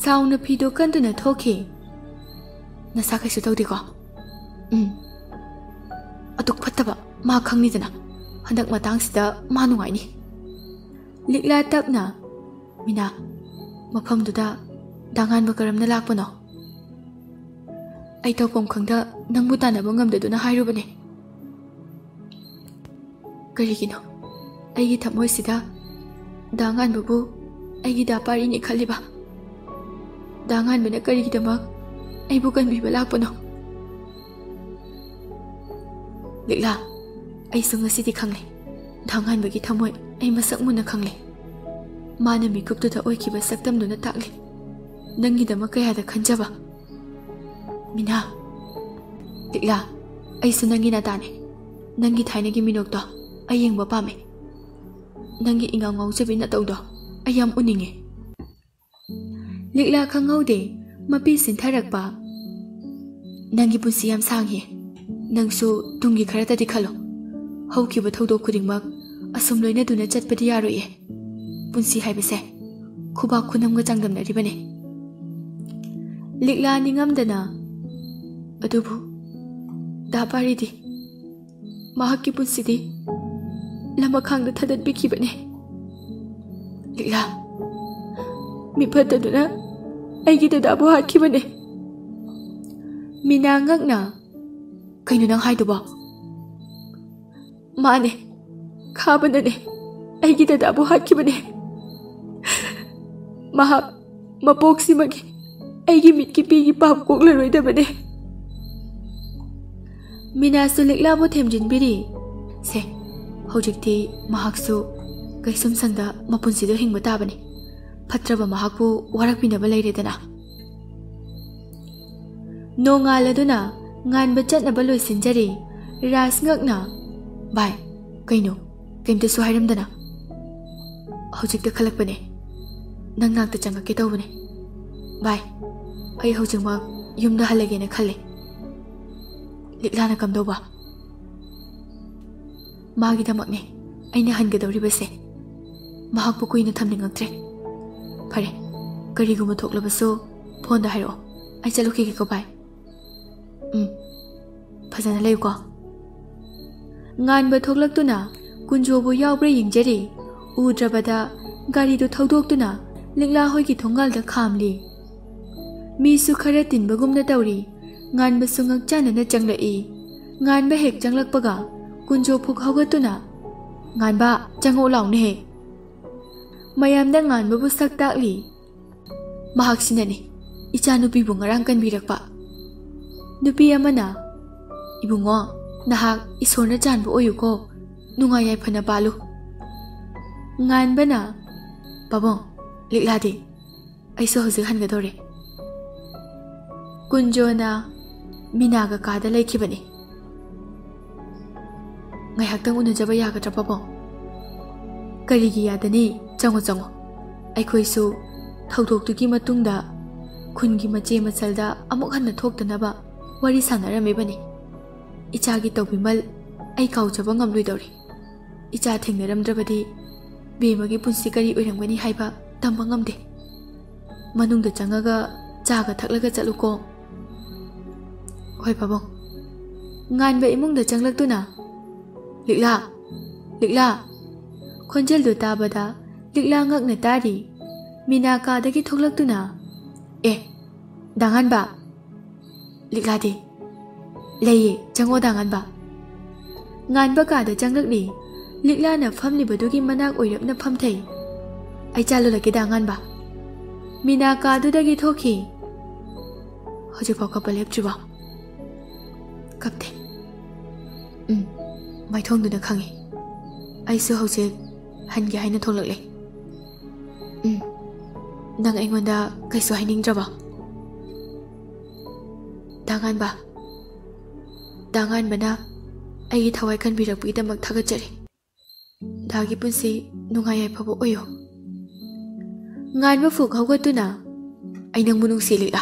ꯁꯥꯎꯅ ꯐꯤꯗꯣ ꯀꯟꯗꯨꯅ ꯊꯣꯛꯈꯤ꯫ "ꯅꯁꯥ ꯀꯩꯁꯨ ꯇꯧꯗꯦꯀꯣ?" "ꯎꯝ꯫ ꯑꯗꯨꯛ ꯐꯠꯇꯕ ꯃꯥ ꯈꯪꯅꯤꯗꯅ꯫ ꯍꯟꯗꯛ ꯃꯇꯥꯡꯁꯤꯗ ꯃꯥ ꯅꯨꯡꯉꯥꯏꯅꯤ꯫" ꯂꯤꯛꯂꯥ ꯇꯞꯅ, "ꯃꯤꯅꯥ, ꯃꯐꯝꯗꯨꯗ ꯗꯥꯉꯥꯟꯕ ꯀꯔꯝꯅ ꯂꯥꯛꯄꯅꯣ? ꯑꯩ ꯇꯧꯐꯝ ꯈꯪꯗ ꯅꯪꯕꯨ ꯇꯥꯟꯅꯕ ꯉꯝꯗꯗꯨꯅ ꯍꯥꯏꯔꯨꯕꯅꯦ꯫" "ꯀꯔꯤꯒꯤꯅꯣ ꯑꯩꯒꯤ ꯊꯃꯣꯏꯁꯤꯗ ꯗꯥ ꯉꯥꯟꯕꯕꯨ ꯑꯩꯒꯤ ꯗꯥ ꯄꯥꯔꯤꯅꯤ ꯈꯜꯂꯤꯕ? ꯗꯥ ꯉꯥꯟꯕꯅ ꯀꯔꯤꯒꯤꯗꯃꯛ ꯑꯩꯕꯨ ꯀꯟꯕꯤꯕ ꯂꯥꯛꯄꯅꯣ?" "ꯂꯤꯛꯂꯥ, ꯑꯩꯁꯨ ꯉꯁꯤꯗꯤ ꯈꯪꯂꯦ꯫ ꯗꯥ ꯉꯥꯟꯕꯒꯤ ꯊꯃꯣꯏ ꯑꯩ ꯃꯁꯛ ꯃꯨꯟꯅ ꯈꯪꯂꯦ꯫ ꯃꯥꯅ ꯃꯤꯀꯨꯞꯇꯨꯗ ꯑꯣꯏꯈꯤꯕ ꯁꯛꯇꯝꯗꯨꯅ ꯇꯥꯛꯂꯤ ꯅꯪꯒꯤꯗꯃꯛ ꯀꯌꯥꯗ ꯈꯟꯖꯕ꯫" "ꯃꯤꯅꯥ꯫" "ꯂꯤꯛꯂꯥ, ꯑꯩꯁꯨ ꯅꯪꯒꯤ ꯅꯇꯥꯅꯦ꯫ ꯅꯪꯒꯤ ꯊꯥꯏꯅꯒꯤ ꯃꯤꯅꯣꯛꯇꯣ ꯑꯩ ꯌꯦꯡꯕ ꯄꯥꯝꯃꯦ꯫ ꯅꯪꯒꯤ ꯏꯉꯥꯎ ꯉꯥꯎꯖꯕꯤ ꯅꯇꯧꯗꯣ ꯑꯩ ꯌꯥꯝ ꯎꯅꯤꯡꯉꯦ꯫" ꯂꯤꯛꯂꯥ ꯈꯪꯍꯧꯗꯦ, ꯃꯄꯤ ꯁꯤꯟꯊꯔꯛꯄ꯫ "ꯅꯪꯒꯤ ꯄꯨꯟꯁꯤ ꯌꯥꯝ ꯁꯥꯡꯉꯤ꯫ ꯅꯪꯁꯨ ꯇꯨꯡꯒꯤ ꯈꯔꯇꯗꯤ ꯈꯜꯂꯣ꯫ ꯍꯧꯈꯤꯕ ꯊꯧꯗꯣꯛ ꯈꯨꯗꯤꯡꯃꯛ ꯑꯁꯨꯝ ꯂꯣꯏꯅꯗꯨꯅ ꯆꯠꯄꯗꯤ ꯌꯥꯔꯣꯏꯌꯦ꯫ ꯄꯨꯟꯁꯤ ꯍꯥꯏꯕꯁꯦ ꯈꯨꯕꯥꯛ ꯈꯨꯅꯝꯒ ꯆꯥꯡꯗꯝꯅꯔꯤꯕꯅꯦ꯫" ꯂꯤꯛꯂꯥ ꯅꯤꯡꯉꯝꯗꯅ, "ꯑꯗꯨꯕꯨ ꯗꯥ ꯄꯥꯔꯤꯗꯤ?" ꯃꯍꯥꯛꯀꯤ ꯄꯨꯟꯁꯤꯗꯤ ꯂꯃꯈꯥꯡꯗ ꯊꯥꯗꯠꯄꯤꯈꯤꯕꯅꯦ꯫ ꯂꯤꯛꯂꯥ, ꯃꯤ ꯐꯠꯇꯗꯨꯅ ꯑꯩꯒꯤ ꯗꯗꯥꯕꯨ ꯍꯥꯠꯈꯤꯕꯅꯦ꯫ ꯃꯤꯅꯥ ꯉꯛꯅ, "ꯀꯩꯅꯣ ꯅꯪ ꯍꯥꯏꯗꯨꯕꯣ?" "ꯃꯥꯅꯦ, ꯈꯥꯕꯅꯅꯦ ꯑꯩꯒꯤ ꯗꯗꯥꯕꯨ ꯍꯥꯠꯈꯤꯕꯅꯦ꯫ ꯃꯍꯥꯛ ꯃꯄꯣꯛꯁꯤꯃꯒꯤ ꯑꯩꯒꯤ ꯃꯤꯠꯀꯤ ꯄꯤꯒꯤ ꯄꯥꯞ ꯀꯣꯛꯂꯔꯣꯏꯗꯕꯅꯦ꯫" ꯃꯤꯅꯥꯁꯨ ꯂꯤꯛꯂꯥꯕꯨ ꯊꯦꯝꯖꯤꯟꯕꯤꯔꯤ꯫ ꯁꯦ, ꯍꯧꯖꯤꯛꯇꯤ ꯃꯍꯥꯛꯁꯨ ꯀꯩꯁꯨꯝꯁꯪꯗ ꯃꯄꯨꯟꯁꯤꯗꯣ ꯍꯤꯡꯕ ꯇꯥꯕꯅꯤ꯫ ꯐꯠꯇ꯭ꯔꯕ ꯃꯍꯥꯛꯄꯨ ꯋꯥꯔꯛꯄꯤꯅꯕ ꯂꯩꯔꯦꯗꯅ꯫ ꯅꯣꯡꯉꯥꯜꯂꯗꯨꯅ ꯉꯥꯟꯕ ꯆꯠꯅꯕ ꯂꯣꯏꯁꯤꯟꯖꯔꯤ꯫ ꯔꯥꯖ ꯉꯛꯅ, "ꯚꯥꯏ, ꯀꯩꯅꯣ? ꯀꯩꯝꯇꯁꯨ ꯍꯥꯏꯔꯝꯗꯅ?" "ꯍꯧꯖꯤꯛꯇ ꯈꯜꯂꯛꯄꯅꯦ, ꯅꯪ ꯅꯥꯛꯇ ꯆꯪꯉꯛꯀꯦ ꯇꯧꯕꯅꯦ꯫ ꯚꯥꯏ, ꯑꯩ ꯍꯧꯖꯤꯛꯃꯛ ꯌꯨꯝꯗ ꯍꯜꯂꯒꯦꯅ ꯈꯜꯂꯦ꯫" "ꯂꯤꯛꯂꯥꯅ ꯀꯝꯗꯧꯕ?" "ꯃꯥꯒꯤꯗꯃꯛꯅꯦ ꯑꯩꯅ ꯍꯟꯒꯗꯧꯔꯤꯕꯁꯦ꯫ ꯃꯍꯥꯛꯄꯨ ꯀꯨꯏꯅ ꯊꯝꯅꯤꯡꯉꯛꯇ꯭ꯔꯦ꯫ ꯐꯔꯦ, ꯀꯔꯤꯒꯨꯝꯕ ꯊꯣꯛꯂꯕꯁꯨ ꯐꯣꯟꯗ ꯍꯥꯏꯔꯛꯑꯣ꯫ ꯑꯩ ꯆꯠꯂꯨꯈꯤꯒꯦꯀꯣ ꯚꯥꯏ꯫ ꯎꯝ, ꯐꯖꯅ ꯂꯩꯌꯨꯀꯣ꯫" ꯉꯥꯟꯕ ꯊꯣꯛꯂꯛꯇꯨꯅ ꯀꯨꯟꯖꯣꯕꯨ ꯌꯥꯎꯕ꯭ꯔꯥ ꯌꯦꯡꯖꯔꯤ꯫ ꯎꯗ꯭ꯔꯕꯗ ꯒꯥꯔꯤꯗꯨ ꯊꯧꯗꯣꯛꯇꯨꯅ ꯂꯤꯛꯂꯥ ꯍꯣꯏꯒꯤ ꯊꯣꯡꯒꯥꯜꯗ ꯈꯥꯝꯂꯤ꯫ ꯃꯤꯁꯨ ꯈꯔ ꯇꯤꯟꯕꯒꯨꯝꯅ ꯇꯧꯔꯤ꯫ ꯉꯥꯟꯕꯁꯨ ꯉꯛꯆꯥꯟꯅꯅ ꯆꯪꯂꯛꯏ꯫ ꯉꯥꯟꯕ ꯍꯦꯛ ꯆꯪꯂꯛꯄꯒ ꯀꯨꯟꯖꯣ ꯐꯨꯛ ꯍꯧꯒꯠꯇꯨꯅ, "ꯉꯥꯟꯕ, ꯆꯪꯉꯛꯑꯣ ꯂꯥꯎꯅꯦꯍꯦ!" ꯃꯌꯥꯝꯗ ꯉꯥꯟꯕꯕꯨ ꯁꯛ ꯇꯥꯛꯂꯤ꯫ "ꯃꯍꯥꯛꯁꯤꯅꯅꯤ ꯏꯆꯥꯅꯨꯄꯤꯕꯨ ꯉꯔꯥꯡ ꯀꯟꯕꯤꯔꯛꯄ꯫" ꯅꯨꯄꯤ ꯑꯃꯅ, "ꯏꯕꯨꯡꯉꯣ, ꯅꯍꯥꯛ ꯏꯁꯣꯔꯅ ꯆꯥꯟꯕ ꯑꯣꯏꯌꯨꯀꯣ, ꯅꯨꯡꯉꯥꯏ ꯌꯥꯏꯐꯅ ꯄꯥꯜꯂꯨ꯫" ꯉꯥꯟꯕꯅ, "ꯄꯥꯕꯨꯡ, ꯂꯤꯛꯂꯥꯗꯤ?" "ꯑꯩꯁꯨ ꯍꯧꯖꯤꯛ ꯍꯟꯒꯗꯧꯔꯦ꯫" ꯀꯨꯟꯖꯣꯅ ꯃꯤꯅꯥꯒ ꯀꯥꯗ ꯂꯩꯈꯤꯕꯅꯤ꯫ "ꯉꯥꯏꯍꯥꯛꯇꯪ ꯎꯅꯖꯕ ꯌꯥꯒꯗ꯭ꯔꯥ ꯄꯥꯕꯨꯡ?" "ꯀꯔꯤꯒꯤ ꯌꯥꯗꯅꯤ? ꯆꯪꯉꯣ, ꯆꯪꯉꯣ꯫ ꯑꯩꯈꯣꯏꯁꯨ ꯊꯧꯗꯣꯛꯇꯨꯒꯤ ꯃꯇꯨꯡꯗ ꯈꯨꯟꯒꯤ ꯃꯆꯦ ꯃꯆꯜꯗ ꯑꯃꯨꯛ ꯍꯟꯅ ꯊꯣꯛꯇꯅꯕ ꯋꯥꯔꯤ ꯁꯥꯟꯅꯔꯝꯃꯤꯕꯅꯤ꯫ ꯏꯆꯥꯒꯤ ꯇꯧꯕꯤꯃꯜ ꯑꯩ ꯀꯥꯎꯖꯕ ꯉꯝꯂꯣꯏꯗꯧꯔꯤ꯫ ꯏꯆꯥ ꯊꯦꯡꯅꯔꯝꯗ꯭ꯔꯕꯗꯤ ꯕꯦꯝꯃꯒꯤ ꯄꯨꯟꯁꯤ ꯀꯔꯤ ꯑꯣꯏꯔꯝꯒꯅꯤ ꯍꯥꯏꯕ ꯇꯝꯕ ꯉꯝꯗꯦ꯫ ꯃꯅꯨꯡꯗ ꯆꯪꯉꯒ ꯆꯥꯒ ꯊꯛꯂꯒ ꯆꯠꯂꯨꯀꯣ꯫" "ꯍꯣꯏ ꯄꯥꯕꯨꯡ꯫" ꯉꯥꯟꯕ ꯏꯃꯨꯡꯗ ꯆꯪꯂꯛꯇꯨꯅ, "ꯂꯤꯛꯂꯥ! ꯂꯤꯛꯂꯥ!" ꯈꯣꯟꯖꯦꯜꯗꯨ ꯇꯥꯕꯗ ꯂꯤꯛꯂꯥ ꯉꯛꯅ ꯇꯥꯔꯤ꯫ ꯃꯤꯅꯥ ꯀꯥꯗꯒꯤ ꯊꯣꯛꯂꯛꯇꯨꯅ, "ꯑꯦ, ꯗꯥ ꯉꯥꯟꯕ!" "ꯂꯤꯛꯂꯥꯗꯤ?" "ꯂꯩꯌꯦ, ꯆꯪꯉꯣ ꯗꯥ ꯉꯥꯟꯕ꯫" ꯉꯥꯟꯕ ꯀꯥꯗ ꯆꯪꯂꯛꯂꯤ꯫ ꯂꯤꯛꯂꯥꯅ ꯐꯝꯂꯤꯕꯗꯨꯒꯤ ꯃꯅꯥꯛ ꯑꯣꯏꯔꯞꯅ ꯐꯝꯊꯩ꯫ "ꯑꯩ ꯆꯥ ꯂꯣꯜꯂꯛꯀꯦ ꯗꯥ ꯉꯥꯟꯕ꯫" ꯃꯤꯅꯥ ꯀꯥꯗꯨꯗꯒꯤ ꯊꯣꯛꯈꯤ꯫ "ꯍꯧꯖꯤꯛꯐꯥꯎ ꯀꯞꯄ ꯂꯦꯞꯇ꯭ꯔꯤꯕꯣ?" "ꯀꯞꯇꯦ꯫" "ꯎꯝ, ꯃꯥꯏꯊꯣꯡꯗꯨꯅ ꯈꯪꯉꯤ꯫ ꯑꯩꯁꯨ ꯍꯧꯖꯤꯛ ꯍꯟꯒꯦ ꯍꯥꯏꯅ ꯊꯣꯛꯂꯛꯂꯦ꯫ ꯎꯝ, ꯅꯪ ꯑꯩꯉꯣꯟꯗ ꯀꯩꯁꯨ ꯍꯥꯏꯅꯤꯡꯗ꯭ꯔꯕꯣ?" "ꯗꯥ ꯉꯥꯟꯕ, ꯗꯥ ꯉꯥꯟꯕꯅ ꯑꯩꯒꯤ ꯊꯋꯥꯏ ꯀꯟꯕꯤꯔꯛꯄꯒꯤꯗꯃꯛ ꯊꯥꯒꯠꯆꯔꯤ꯫ ꯗꯥꯒꯤ ꯄꯨꯟꯁꯤ ꯅꯨꯡꯉꯥꯏ ꯌꯥꯏꯐꯕ ꯑꯣꯏꯌꯣ꯫" ꯉꯥꯟꯕ ꯐꯨꯛ ꯍꯧꯒꯠꯇꯨꯅ, "ꯑꯩ ꯅꯪꯕꯨ ꯅꯨꯡꯁꯤ ꯂꯤꯛꯂꯥ꯫